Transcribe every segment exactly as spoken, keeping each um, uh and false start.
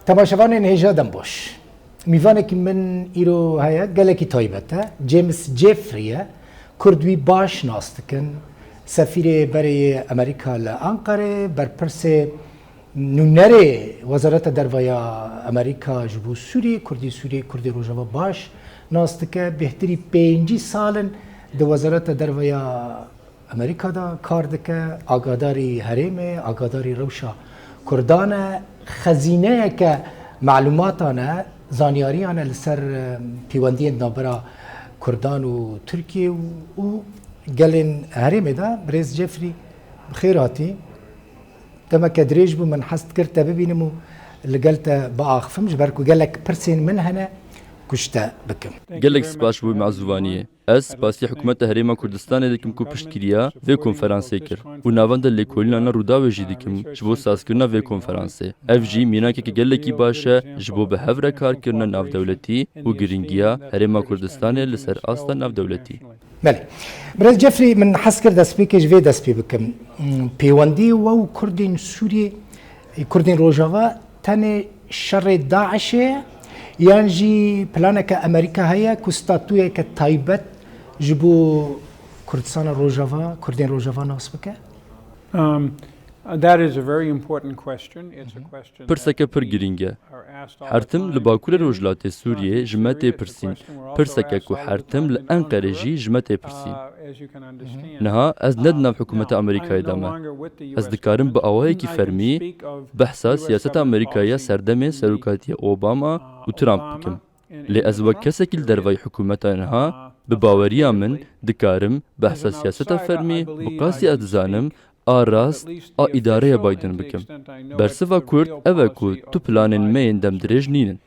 Temaşevanên hêja dem baş. Mîvanekî min îro heye, gelekî taybet e. James Jeffrey ye. Kurd wî baş nas dikin. Sefîrê berê yê Amerîka li Anqerê, berpirsê nûnerê Wezareta Derve ya Amerîka ji bo Sûriyê, Kurdî Sûriyê, Kurdê Rojava baş nas dike. Bêhtirî pêncî sal in di Wezareta Derve ya Amerîka de kar dike, agadarî herêmê, agadarî rewşa Kurdan e. Xezîneyeke melûmatan e, zanyariyan e li ser, e, pêwendiyên navbera Kurdan û Tirkiye û, û gelên herêmê de. Birêz Jeffrey, bi xêr hatî. Demeke dirêj bû, min hez dikir te bibînim û li gel te biaxifim, ji ber ku gelek pirsên min hene ku ji te bikim. Gelek spas bo mezûvaniyê. Ez spasî Hikûmeta Herêma Kurdistanê dikim ku piştgiriya vê konferansê kir û navenda lêkolînana Rûdawê jî dikim ji bo sazkirina vê konferansê. Ev jî mînakeke gelekî baş e ji bo bi hev re karkirina navdewletî û girîngiya Herêma Kurdistanê li ser asta navdewletî. Belê. Birêz Jeffrey, min hez kir destpêkê ji vê dest pê bikim. Hmm, pêwendiyê we û Kurdên Sûriyê, Kurdên Rojava tenê şerê DAIŞê ye, yan jî planeke Amerîka heye ku statuyeke taybet ji bo Kurdistana Rojava, Kurdên Rojava nas bike? Um, that is a very important question. It's a question that Pirseke pir girîng e. Her tim li Bakurê Rojhilatê Sûriyê ji me tê pirsîn. Pirseke ku her tim li Enqerê jî ji me tê pirsîn. Niha ez ne di nav hikûmeta Amerîkayê de me. Ez dikarim bi awayekî fermî behsa siyaseta Amerîkayê ya serdemê serokatiya Obama û Trump bikim. Lê ez wek kesekî li dervayî hikûmeta niha, bi baweriya min dikarim behsa siyaseta fermî, bi qasî ez dizanim, a rast a îdareya Biden bikim. Bersiva kurt ev e ku tu planên me yên demdirêj nînin.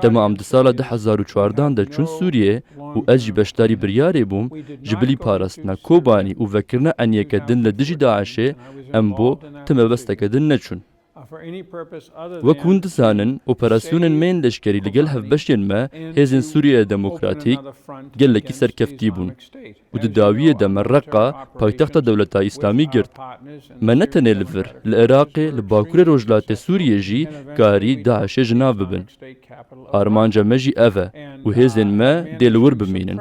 Dema em di sala du hezar û çardan de çûn Sûriyê û ez jî beşdarî biryarê bûm, ji bilî parastina Kobanî û vekirina eniyeke din li dijî DAIŞê, em bo ti mebesteke din neçûn. Wek hûn dizanin, operasyonên me yên leşkerî li gel hevbeşên me, Hêzên Sûriyeya Demokratîk, gelekî serkeftî bûn û di dawiyê de me Reqa, paytexta Dewleta Îslamî, girt. Me ne tenê li vir, li Iraqê, li Bakurê Rojhilatê Sûriyê jî karî DAIŞê ji nav bibin. Armanca me jî ev e û hêzên me dê li wir bimînin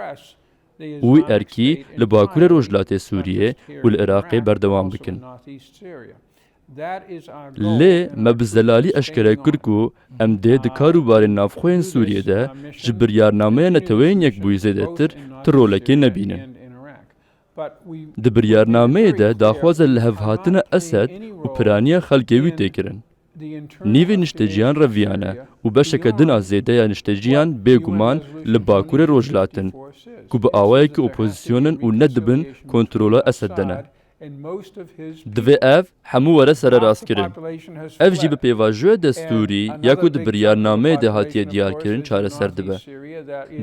û wî erkî li Bakurê Rojhilatê Sûriyê û li Iraqê berdewam bikin. Lê me bi zelalî eşkere kir ku em dê di kar û barên navxwe yên Sûriyê de ji Biryarnameya Neteweyên Yekbûyî zêdetir ti rolekê nebînin. Di biryarnameyê de daxwaza lihevhatina Esed û piraniya xelkê wî tê kirin. Nîvê nişteciyan reviyane û beşeke din a zêde ya nişteciyan bêguman li Bakurê Rojhilat in, ku bi awayekî opozîsyon in û ne di bin kontrola Esed de ne. Divê ev hemû were sererastkirin. Ev jî bi pêvajoya destûrî ya ku di biryarnameyê de hatiye diyarkirin çareser dibe.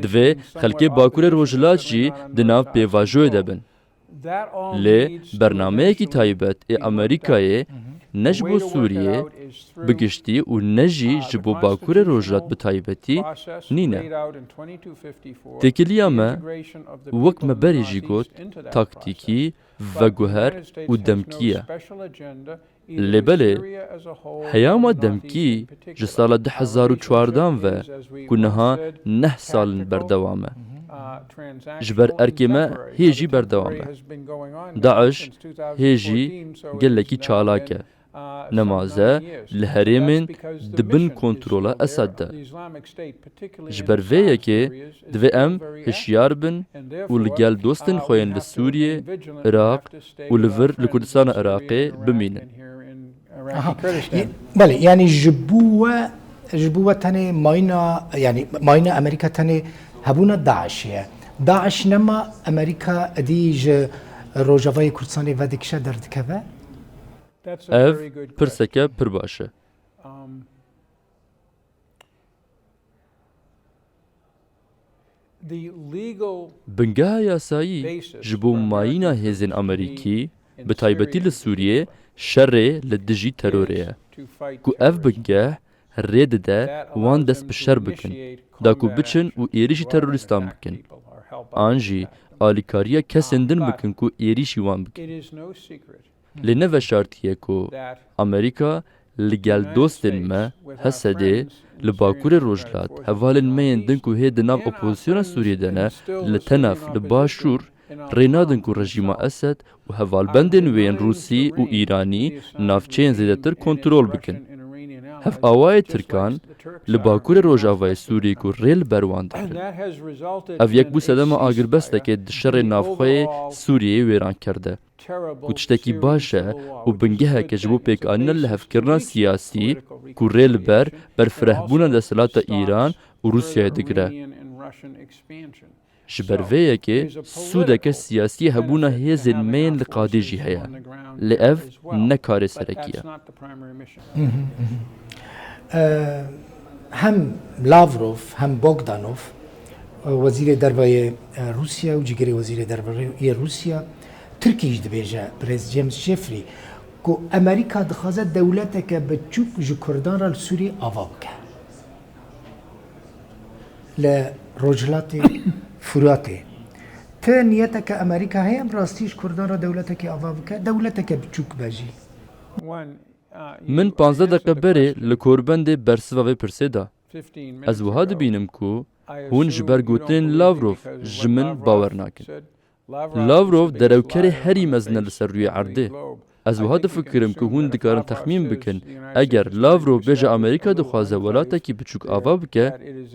Divê xelkê Bakurê Rojhilat jî di nav pêvajoyê de bin. Lê bernameyekî taybet ê Amerîkayê ne ji bo Sûriyê bi giştî û ne jî ji bo Bakurê Rojhilat bi taybetî nîne. Têkiliya me, wek me berê jî got, taktîkî, veguher û demkî ye. Lê belê, heyama demkî ji sala du hezar û çardan ve ku niha neh sal in berdewam e. Ji ber erkê me hê jî berdewam e. DAIŞ hê jî gelekî çalak e. Nemaze li herêmên di bin kontrola Esed de. Ji ber vê yekê divê em hişyar bin û li gel dostên xwe yên li Sûriyê, Iraq û li vir li Kurdistana Iraqê bimînin. Aha. Ye-, belê, yanî ji bo we, ji bo we tenê mayîna, yanî mayîna Amerîka tenê hebûna DAIŞê ye. DAIŞ nema, Amerîka êdî ji Rojavayê Kurdistanê vedikişe, derdikeve? Ev pirseke pir baş e. Bingeha yasayî ji bo mayîna hêzên Amerîkî, bi taybetî li Sûriyê, şerê li dijî terorê ye. Ku ev bingeh rê dide wan dest bi şer bikin, da ku biçin û êrîşî terorîstan bikin. An jî alîkariya kesên din bikin ku êrîşî wan bikin. Lê ne veşartî ye ku Amerîka Li gel dostên me, Hesedê, li Bakurê Rojhilat, hevalên me yên din ku hê di nav opozisyona Sûriyê de ne, li Tenef, li Başûr, rê nadin ku rejîma Esed û hevalbendên wê yên Rûsî û Îranî navçeyên zêdetir kontrol bikin. Hevawayê Tirkan li Bakurê Rojavayê Sûriyê ku rê li ber wan digirin. Ev yek bû sedema agirbestekê di şerê navxweyê Sûriyeyê wêranker de, ku tiştekî baş e û bingeheke ji bo pêkanîna lihevkirina siyasî ku rê li ber berfirehbûna desthilata Îran û Rûsyayê digire. Ji ber vê yekê sûdeke siyasî hebûna hêzên me yên li qadê jî heye. Lê ev ne karê serekî ye. Eee, hem Lavrov hem Bogdanov, e, wezîrê derve yê, e, Rûsya û cîgirê wezîrê derve yê Rûsya, Tirkî jî dibêje, birêz James Jeffrey, ku Amerîka dixwaze dewleteke biçûk ji Kurdan re li Sûriyê ava bike. Li Rojhilatê Furatê. Ti niyeteke Amerîka heye bi rastî ji Kurdan re dewletekê ava bike? Dewleteke biçûk be jî. Min panzdeh deqe berê li korbendê bersiva vê pirsê da. Ez wiha dibînim ku hûn ji ber gotinên Lavrov ji min bawer nakin. Lavrov derewkerê herî mezin e li ser rûyê erdê. Ez wiha difikirim ku hûn dikarin texmîn bikin, eger Lavrov bêje Amerîka dixwaze welatekî biçûk ava bike,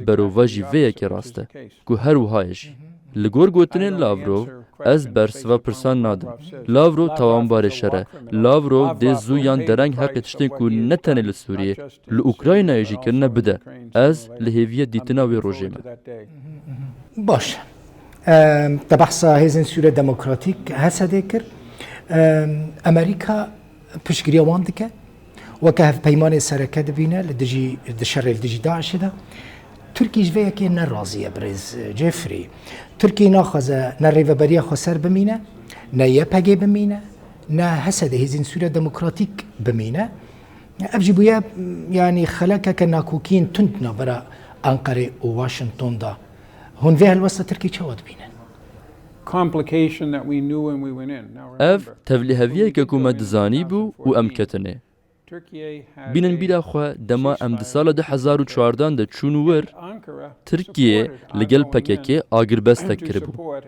berovajî vê yekê rast e, ku her wiha ye jî. Li gor gotinên Lavrov, ez bersiva pirsan nadim. Lavrov tawanbarê şer e. Lavrov dê zû yan dereng heqê tiştên ku ne tenê li Sûriyê, li Ukraynayê jî kirine bide. Ez li hêviya dîtina wê rojê me. Baş. Em, Te behsa Hêzên Sûriya Demokratîk, Hesedê, kir. Em, Amerîka piştgiriya wan dike. Weke hevpeymanê sereke dibîne li dijî, di şerê li dijî DAIŞê de. Tirkî ji vê yekê ne razî ye, birêz Jeffrey. Tirkî naxwaze ne Rêveberiya Xweser bimîne, ne Y P G bimîne, ne Hesedê, Hêzên Sûriya Demokratîk bimîne. Ev jî bûye, yanî, xelekeke nakokiyên tund navbera Enqerê û Washington de. Hûn vê helwesta Tirkiyê çawa dibînin? Ev tevliheviyeke ku me dizanîbû û em ketinê. Bînin bîra xwe, dema em di sala du hezar û çardeh de çûn wir, Tirkiye li gel P K K agirbestek kiribû.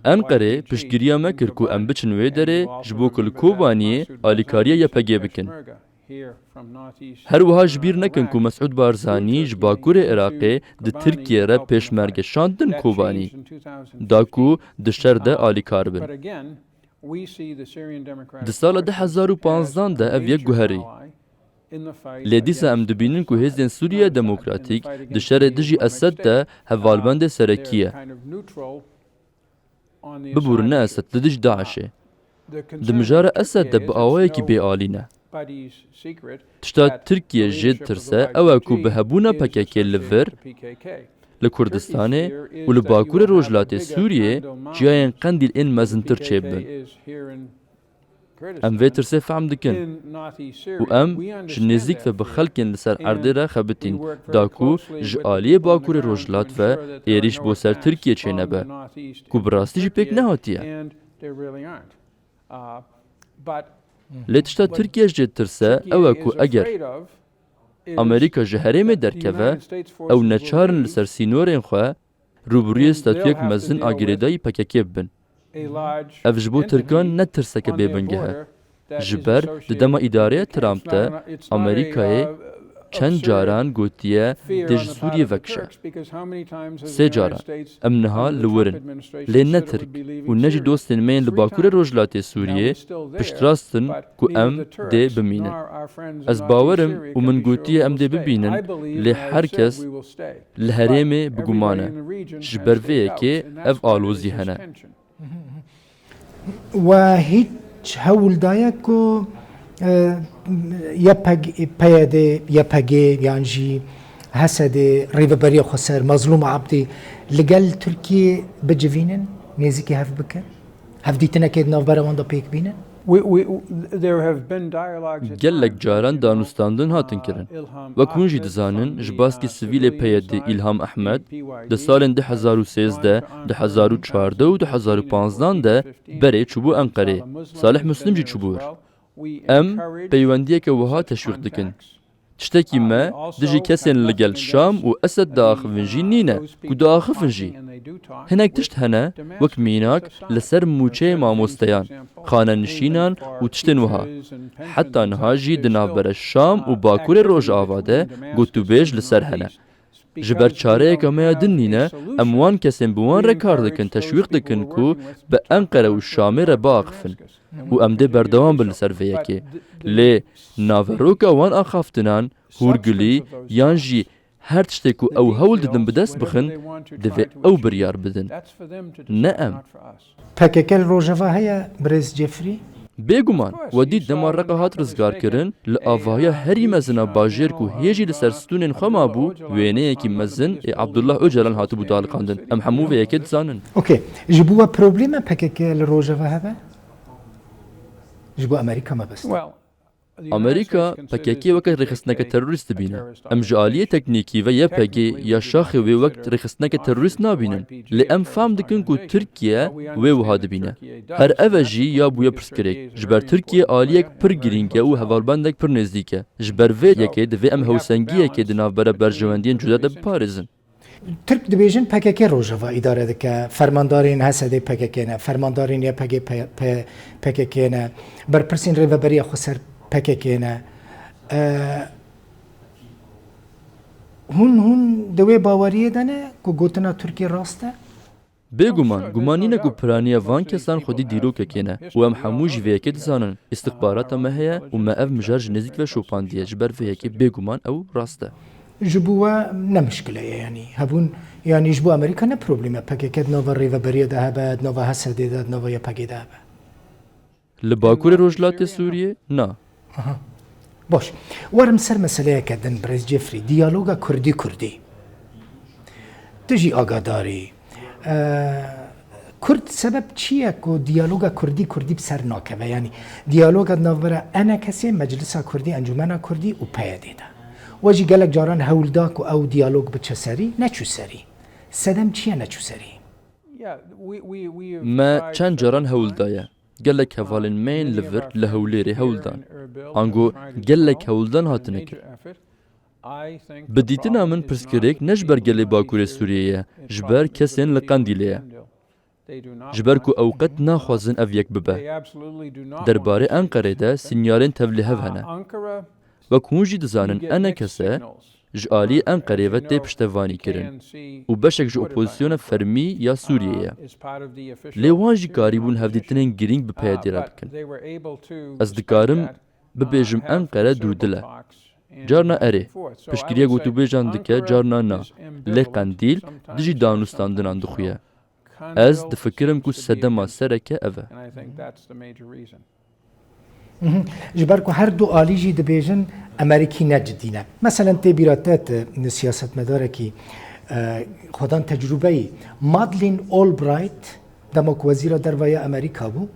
Enqerê piştgiriya me kir ku em biçin wê derê ji bo ku li Kobaniyê alîkariya Y P G bikin. Her wiha ji bîr nekin ku Mesûd Barzanî ji Bakurê Iraqê di Tirkiye re pêşmerge şandin Kobanî, da ku di şer de alîkar bin. Di sala du hezar û panzdeh de ev yek guherî. Lê dîsa em dibînin ku Hêzên Sûriya Demokratîk di şerê dijî Esed de hevalbendê serekî ye. Bibûrine Esed li dij DAIŞê. Di mijara Esed de bi awayekî bêalî ne. Tişta Tirkiye jê ditirse ew e ku bi hebûna P K K li vir, li Kurdistanê û li Bakurê Rojhilatê Sûriyê ciyayên Qendîl ên mezintir çêbibin. Em vê tirsê fehm dikin û em ji nêzîk ve bi xelkên li ser erdê re xebitîn, da ku ji aliyê Bakurê Rojhilat ve êrîş bo ser Tirkiye çênebe, ku bi rastî jî pêk nehatiye. Lê tişta Tirkiye jê ditirse ew e ku eger Amerîka ji herêmê derkeve, ew neçar in li ser sînorên xwe rûbirûyê statuyek mezin a girêdayî P K K bibin. Ev ji bo Tirkan ne tirseke bêbingeh e. Ji ber di dema îdareya Trump de Amerîkayê çend caran gotiye dê ji Sûriyê vekişe. Sê caran. Em niha li wir in. Lê ne Tirk û ne jî dostên me yên li Bakurê Rojhilatê Sûriyê piştrast in ku em dê bimînin. Ez bawer im û min gotiye em dê bibînin, lê her kes li herêmê bi guman e. Ji ber vê yekê ev alozî hene. We hiç hewl daye ku, e, Y P G, P Y D, Y P G yan jî Hesedê, Rêveberiya Xweser, Mazlûm Abdî li gel Tirkiyê bicivînin, nêzîkî hev bikin? Hevdîtinekê di navbera wan de pêk bînin? Gelek caran danûstandin hatin kirin. Wek hûn jî dizanin, ji baskî sivîlê P Y D Îlham Ehmed di salên du hezar û sêzdeh, du hezar û çardeh û du hezar û panzdeh de berê çûbû Enqerê. Salih Muslim jî çûbû wir. Em peywendiyeke wiha teşwîq dikin. Tiştekî me dijî kesên li gel Şam û Esed diaxivin jî nîne ku diaxivin jî. Hinek tişt hene, wek mînak li ser mûçeyê mamosteyan, xanenişînan û tiştên wiha. Heta niha jî di navbera Şam û Bakurê Rojava de gotûbêj li ser hene. Ji ber çareyeke me ya din nîne, em wan kesên bi wan re kar dikin, teşwîq dikin ku bi Enqere û Şamê re biaxifin. Û em dê berdewam bin li ser vê yekê. Lê naveroka wan axaftinan, hûrgulî, yan jî her tiştê ku ew hewl didin bi dest bixin, divê ew biryar bidin. Ne em. P K K li Rojava heye, birêz Jeffrey? Bêguman, we dît dema Reqa hat rizgarkirin, li avahiya herî mezin a bajêr ku hê jî li ser stûnên xwe mabû, wêneyekî mezin ê Abdullah Ocalan hatibû daliqandin. Em hemû vê yekê dizanin. Ok. Ji bo we probleme P K K li Rojava hebe? Ji bo Amerîka mebeste. Amerîka P K K weke rêxistineke terorîst dibîne. Em ji aliyê teknîkî ve Y P G ya şaxê wê wek rêxistineke terorîst nabînin. Lê em fam dikin ku Tirkiye wê wiha dibîne. Her ev e jî ya bûye pirsgirêk. Ji ber Tirkiye aliyek pir girîng e û hevalbendek pir nêzdîk e. Ji ber vê yekê divê em hewsengiyekê di navbera berjewendiyên cuda de biparêzin. Tirk dibêjin P K K Rojava îdare dike, fermandarên H S D P K K ne, fermandarên Y P G P- P- P K K ne, berpirsên rêveberiya xweser P K K ne. E, hûn, hûn di wê baweriyê de ne ku gotina Tirkiyê rast e? Bêguman, guman nîne ku piraniya van kesan xwedî dîrokekê ne û em hemû jî vê yekê dizanin. Îstixbarata me heye û me ev mijar ji nêzîk ve şopandiye, ji ber vê yekê bêguman ew rast e. Ji bo we ne mişkile ye, yanî hebûn, yanî ji bo Amerîka ne problem e P K K di nava rêveberiya de hebe, di nava H S D de, di nava Y P G de hebe. Li Bakurê Rojhilatê Sûriyê na. Aha. Baş. Werim ser meseleyeke din, birêz Jeffrey. Diyaloga Kurdî-Kurdî. Tu jî agadarî. Ee, Kurd sebeb çi ye ku diyaloga Kurdî-Kurdî bi ser nakeve? Yanî diyaloga di navbera E N K S'ê, Meclisa Kurdî, Encûmena Kurdî û P Y D'ê de. We jî gelek caran hewl da ku ew diyalog biçe serî, neçû serî. Sedem çi ye neçû serî? Me çend caran hewl daye. Gelek hevalên me yên li vir li Hewlêrê hewl dan. Ango gelek hewldan hatine kirin. Bi dîtina min pirsgirêk ne ji ber gelê Bakurê Sûriyê ye, ji ber kesên li Qendîlê ye. Ji ber ku ew qet naxwazin ev yek bibe. Derbarê Enqerê de sînyalên tevlîhev hene. Wek hûn jî dizanin, E N K S ji aliyê Enqerê ve tê piştevanî kirin û beşek ji opozisyona fermî ya Sûriyê ye. Lê wan jî karîbûn hevdîtinên girîng bi P Y D'ê re bikin. Ez dikarim bibêjim Enqere dûdil e. Carna erê, piştgiriya gotûbêjan dike, carna na. Lê Qendîl dijî danûstandinan dixuye. Ez difikirim ku sedema sereke ev e. Mhm. Ji ber ku her du alî jî dibêjin Amerîkî ne cidî ne. Meselen tê bîra te, tu siyasetmedarekî, e, xwedan tecrûbeyî. Madeleine Albright, dema ku Wezîra Derve ya Amerîka bû,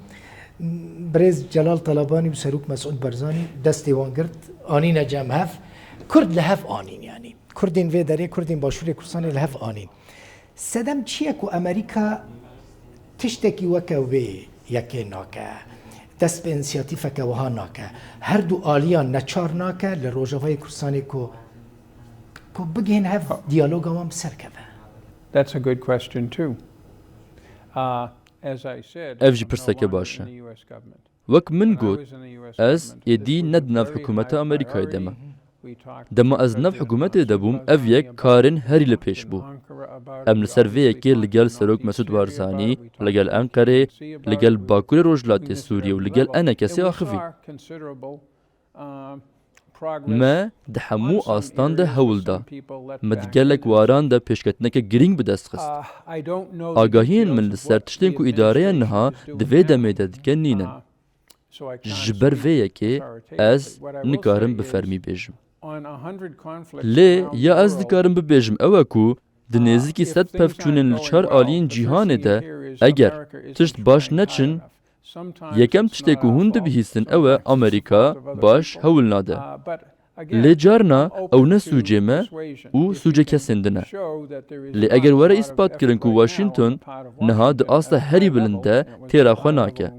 birêz Celal Talabanî û Serok Mesûd Barzanî destê wan girt, anîne cem hev. Kurd li hev anîn yanî. Kurdên vê derê, Kurdên Başûrê Kurdistanê li hev anîn. Sedem çi ye ku Amerîka tiştekî weke wê yekê nake, dest bi însiyatîfeke wiha nake, her du aliyan neçar nake li Rojavayê Kurdistanê ku, ku bigihên hev diyaloga wan bi ser keve? That's a good question too. Uh, as I said, Ev jî pirseke baş e. Wek min got, ez êdî ne di nav hikûmeta Amerîkayê de me. Dema ez di nav hikûmetê de bûm, ev yek karên herî li pêş bû. Em li ser vê yekê li gel Serok Mesûd Barzanî, li gel Enqerê, li gel Bakurê Rojhilatê Sûriyê û li gel E N K S'ê axivî. Me di hemû astan de hewl da. Me di gelek waran de pêşketineke girîng bi dest xist. Agahiyên min li ser tiştên ku îdareya niha di vê demê de dike nînin. Ji ber vê yekê ez nikarim bi fermî bêjim. Lê ya ez dikarim bibêjim ew e ku di nêzîkî sed pevçûnên li çar aliyên cîhanê de eger tişt baş neçin, yekem tiştê ku hûn dibihîstin ew e Amerîka baş hewl nade. Lê carna ew ne sûcê me û sûcê kesên din e. Lê eger were îspat kirin ku Washington niha di asta herî bilind de têra xwe nake.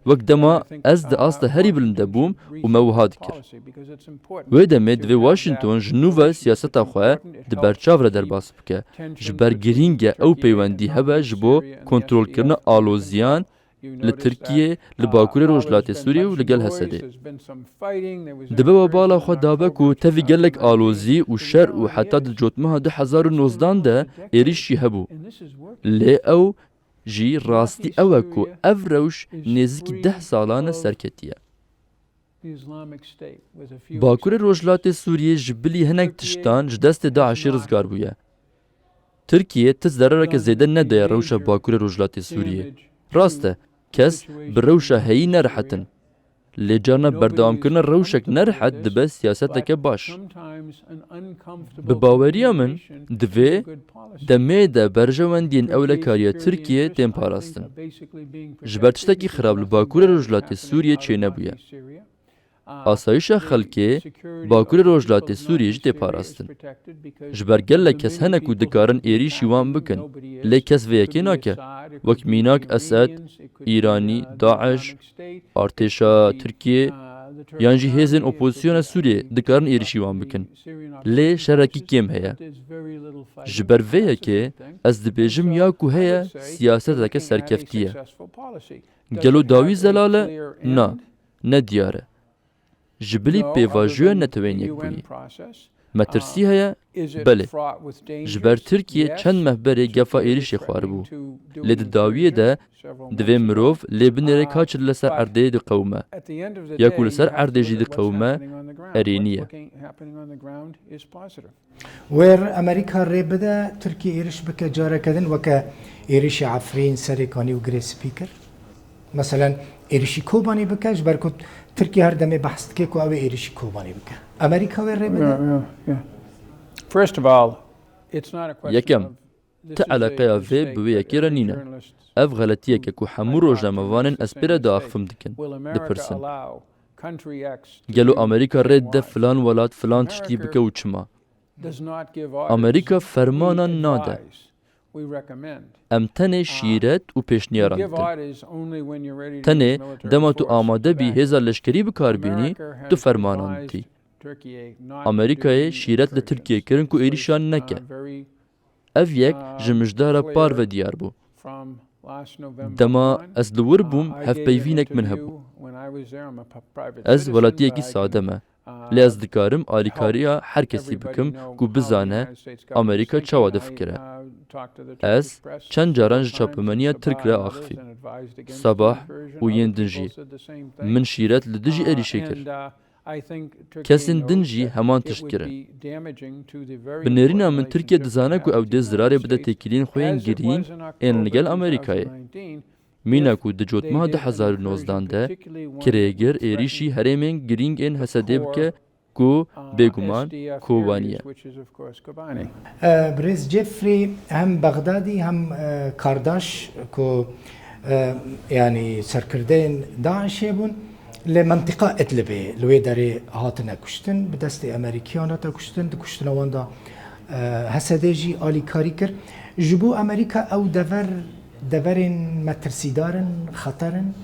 Wek dema ez di asta herî bilind de bûm û me wiha dikir. Wê demê divê Washington ji nû ve siyaseta xwe di berçav re derbas bike. Ji ber girîng e ew peywendî hebe ji bo kontrolkirina aloziyan li Tirkiyê, li Bakurê Rojhilatê Sûriyê û li gel H S D'ê. Dibe we bala xwe dabe ku tevî gelek alozî û şer û heta di cotmeha du hezar û nozdan de êrîş jî hebû. Lê ew jî rastî ew e ku ev rewş nêzîkî deh salan e serketiye. Bakurê Rojhilatê Sûriyê ji bilî hinek tiştan ji destê DAIŞê rizgar bûye. Tirkiye ti zerareke zêde nedaye rewşa Bakurê Rojhilatê Sûriyê. Rast e, kes bi rewşa heyî nerihet in. Lê carna berdewamkirina rewşek nerihet dibe siyaseteke baş. Bi baweriya min, divê demê de berjewendiyên ewlekariya Tirkiyê tên parastin. Ji ber tiştekî xirab li Bakurê Rojhilatê Sûriyê çênebûye. Asayişa xelkê Bakurê Rojhilatê Sûriyê jî tê parastin. Ji ber gelek kes hene ku dikarin êrîşî wan bikin, lê kes vê yekê nake. Wek mînak Esed, Îranî, DAIŞ, artêşa Tirkiyê, yan jî hêzên opozisyona Sûriyê dikarin êrîşî wan bikin. Lê şerekî kêm heye. Ji ber vê yekê ez dibêjim ya ku heye siyaseteke serkeftî ye. Gelo dawî zelal e? Na, ne diyar e. Ji bilî pêvajoya Neteweyên Yekbûyî. Metirsî heye? Belê. Ji ber Tirkiye çend meh berê gefa êrîşê xwaribû. Lê di dawiyê de divê mirov lê binêre ka çi li ser erdê diqewime. Ya ku li ser erdê jî diqewime, erênî ye. Wêr Amerîka rê bide Tirkiye êriş bike careke din weke êrişê Efrîn, Serêkanî û Girê Spî kir? Meselen, êrişî Kobanê bike, ji ber ku Tirkiye her demê behs dike ku ew ê êrişî Kobanê bike. Amerîka wê rê bide? Yeah, yeah, yeah. First of all, it's not a question Yekem, of this ti is a eleqeya vê bi wê yekê re nîne. Ev xeletiyeke ku hemû rojnamevanên ez pê re diaxifim dikin, dipirsin. Gelo Amerîka rê dide filan welat filan tiştî bike û çima? Amerîka fermanan nade. Em tenê şîret û pêşniyaran didin. Tenê dema tu amade bî hêza leşkerî bi kar bînî, tu fermanan didî. Amerîkayê şîret li Tirkiye kirin ku êrîşan neke. Ev yek ji mijdara parve diyar bû. Dema ez li wir bûm, hevpeyvînek min hebû. Ez welatiyekî sade me. Lê ez dikarim alîkariya her kesî bikim ku bizane Amerîka çawa difikire. Ez çend caran ji çapemeniya Tirk re axifîm. Sabah û yên din jî. Min şîret li dijî êrîşê kir. Kesên din jî heman tişt kirin. Bi nêrîna min Tirkiye dizane ku ew dê zirarê bide têkiliyên xwe yên girîng ên li gel Amerîkayê. Mîna ku di cotmeha du hezar û nozdan de kirêgir êrîşî herêmên girîng ên H S D'ê bike ku bêguman Kobanî ye. E, Birêz Jeffrey hem Bexdadî hem, e, Kardaş ku, e, yanî serkirdeyên DAIŞê bûn, li mentiqa Idlibê li wê derê hatine kuştin, bi destê Amerîkiyan hate kuştin, di kuştina wan de, e, H S D jî alîkarî kir. Ji bo Amerîka ew dever, deverên metirsîdar in, xeter in?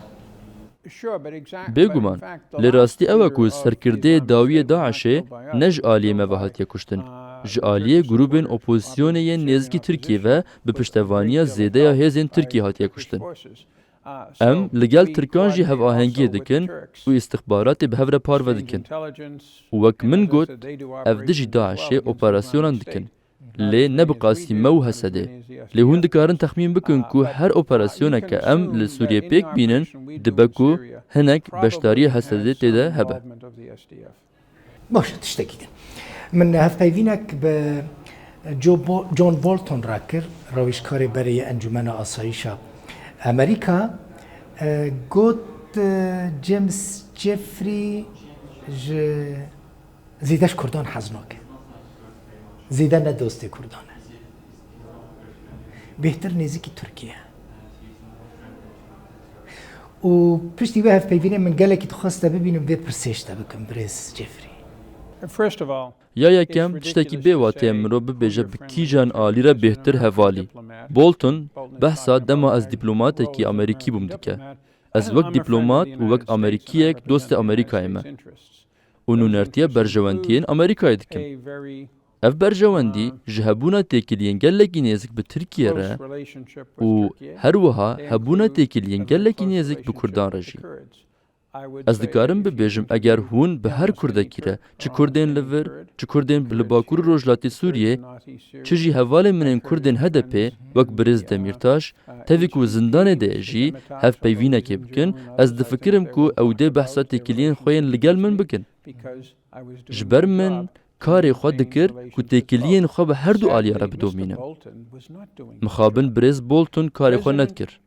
Bêguman, lê rastî ew e ku serkirdeyê dawiyê DAIŞê ne ji aliyê me ve hatiye kuştin. Ji aliyê grûbên opozisyonê yên nêzikî Tirkiyê ve bi piştevaniya zêde ya hêzên Tirkiyê hatiye kuştin. Em li gel Tirkan jî hevahengiyê dikin û îstixbaratê bi hev re parve dikin. Û wek min got, ev dijî DAIŞê operasyonan dikin. Lê ne bi qasî me û H S D'ê. Lê hûn dikarin texmîn bikin ku her operasyoneke em li Sûriyê pêk bînin, dibe ku hinek beşdariya H S D'ê tê de hebe. Baş e, tiştekî din. Min hevpeyvînek bi Jo Bo-, John Bolton re kir, rewişkarê berê yê Encûmena Asayîşa Amerîka. E, got, e, James Jeffrey ji zêde ji Kurdan hez nake. Zêde ne dostê Kurdan e. Bêhtir nêzîkî Tirkiye ye. Û piştî wê hevpeyvînê min gelekî dixwest te bibînim, vê pirsê ji te bikim, birêz Jeffrey. First of all, Ya yekem, tiştekî bê wateyê mirov bibêje bi kîjan alî re bêhtir hevalî. Bolton behsa dema ez dîplomatekî Amerîkî bûm dike. Ez wek dîplomat û wek Amerîkiyek dostê Amerîkayê me û nûnertiya berjewendiyên Amerîkayê dikim. Ev berjewendî ji hebûna têkiliyên gelekî nêzik bi Tirkiye re û her wiha hebûna têkiliyên gelekî nêzik bi Kurdan re jî. Ez dikarim bibêjim, eger hûn bi her Kurdekî re, çi Kurdên li vir, çi Kurdên li Bakur û Rojhilatê Sûriyê, çi jî hevalên min ên Kurdên H D P wek birêz Demîrtaş, tevî ku zindanê de ye jî, hevpeyvînekê bikin, ez difikirim ku ew dê behsa têkiliyên xwe yên li gel min bikin. Ji ber min karê xwe dikir ku têkiliyên xwe bi her du aliyan re bidomînim. Mixabin birêz Bolton karê xwe nedikir.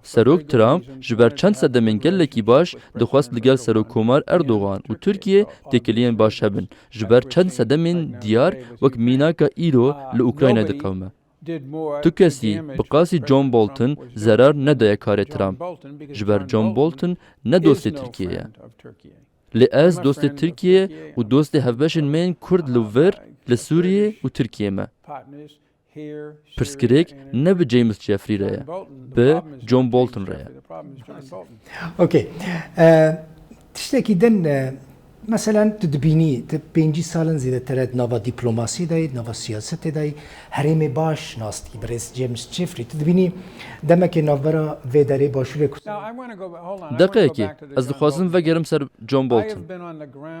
Serok Trump ji ber çend sedemên gelekî baş dixwest li gel Serokkomar Erdogan û Tirkiye têkiliyên baş hebin, ji ber çend sedemên diyar wek mînaka îro li Ukrayna diqewime. Tu kesî bi qasî John Bolton zerar nedaye karê Trump. Ji ber John Bolton ne dostê Tirkiye ye. Lê ez dostê Tirkiye û dostê hevbeşên me yên Kurd li vir, li Sûriyê û Tirkiye me. Pirsgirêk ne bi James Jeffrey re ye, bi John Bolton re ye. Okey. E, tiştekî din, e, meselen tu dibînî, tu pêncî salin zêdetir e di nava dîplomasiyê de yî, di nava siyasetê de yî, herêmê baş nas dikî, birêz James Jeffrey. Tu dibînî demekê navbera vê derê başûrê Kurdistanê. Deqeyekê, ez dixwazim vegerim ser John Bolton.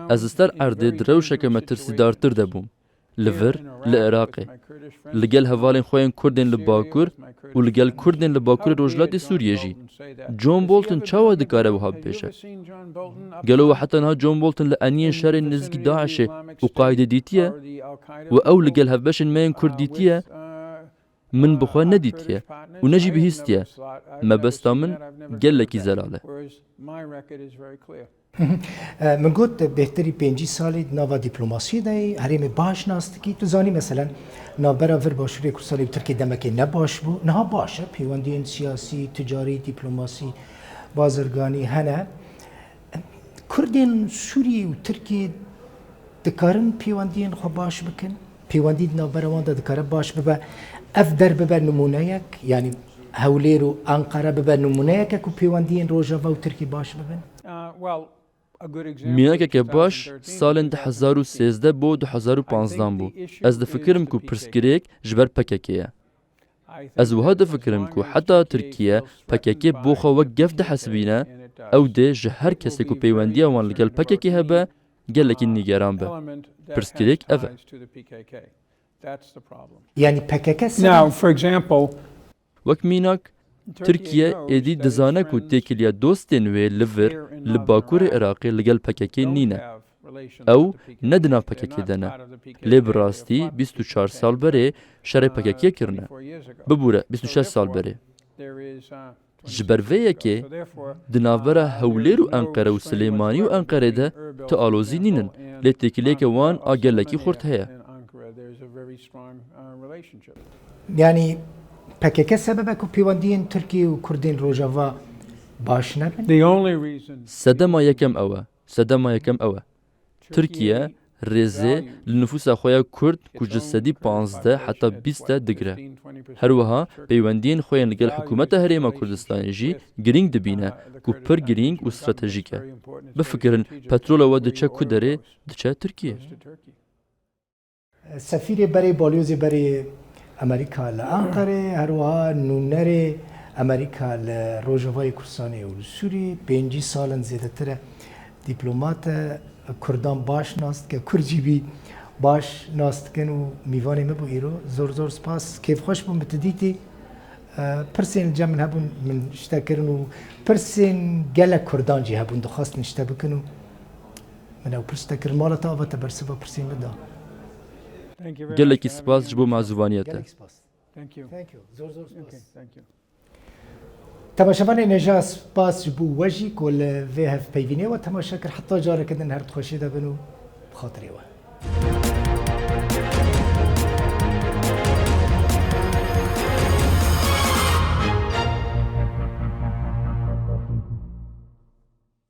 Ez li ser erdê di rewşeke metirsîdartir de bûm. Li vir, li Iraqê, li gel hevalên xwe yên Kurdên li Bakur û li gel Kurdên li Bakurê Rojhilatê Sûriyê jî. John Bolton çawa dikare wiha bibêje? Gelo we heta niha John Bolton li eniyên şerên nêzîkî DAIŞê û Qaîdê dîtiye? We ew li gel hevbeşên me yên Kurd dîtiye? Min bi xwe nedîtiye û ne jî bihîstiye. Mebesta min gelekî zelal e. Min got, bêhtirî pêncî salî di nava dîplomasiyê de yî, herêmê baş nas dikî. Tu zanî, meselen, navbera vir başûrê Kurdistanê û Tirkiyê demekê ne baş bû. Niha baş e, pêwendiyên siyasî, ticarî, dîplomasî, bazirganî hene. Kurdên Sûriyê û Tirkiyê dikarin pêwendiyên xwe baş bikin? Pêwendî di navbera wan de dikare baş bibe? Ev der bibe nimûneyek, yanî Hewlêr û Enqere bibe nimûneyeke ku pêwendiyên Rojava û Tirkiyê baş bibin? Mînakeke baş salên du hezar û sêzdeh bo du hezar û panzdeh bû. Ez difikirim ku pirsgirêk ji ber P K K ye. Ez wiha difikirim ku heta Tirkiye P K K bo xwe wek gef dihesibîne, ew dê ji her kesê ku peywendiya wan li gel P K K hebe, gelekî nîgeran be. Pirsgirêk ev e. Yanî P K K sebeb. Wek mînak, Tirkiye êdî dizane ku têkiliya dostên wê li vir, li bakurê Iraqê li gel P K K nîne. Ew ne di nav P K K de ne. Lê bi rastî bîst û çar sal berê şerê P K K kirine. Bibûre bîst û şeş sal berê. Ji ber vê yekê di navbera Hewlêr û Enqere û Silêmanî û Enqerê de ti alozî nînin. Lê têkiliyeke wan a gelekî xurt heye. Yanî P K K sebeb e ku pêwendiyên Tirkiye û Kurdên Rojava baş nebin? Sedema yekem ew e. Sedema yekem ew e. Tirkiye rêzê li nifûsa xwe ya Kurd ku ji sedî panzdeh heta bîst e digire. Her wiha peywendiyên xwe yên li gel hikûmeta Herêma Kurdistanê jî girîng dibîne ku pir girîng û stratejîk e. Bifikirin, petrola we diçe ku derê? Diçe Tirkiye. Sefîrê berê, balyozê berê Amerîka li Enqerê, her wiha nûnerê Amerîka li Rojavayê Kurdistanê û li Sûrî pêncî sal in zêdetir e dîplomat e, Kurdan baş nas dike, Kurd jî bî baş nas dikin û mîvanê min bû îro. Zor zor spas. Kêfxweş bûm bi tu dîtî. Pirsên li cem min hebûn, min ji te kirin û pirsên gelek Kurdan jî hebûn, dixwastin ji te bikin û min ew pirs te kir. Mala te ava te bersiva pirsên min da. Gelekî spas ji bo mazûvaniya te. Gelek spas. Thank you. Zor zor spas. Temaşevanên hêja, spas ji bo we jî ku li vê hevpeyvînê we temaşe kir. Heta careke din her di xweşiyê de bin û bi xatirê we.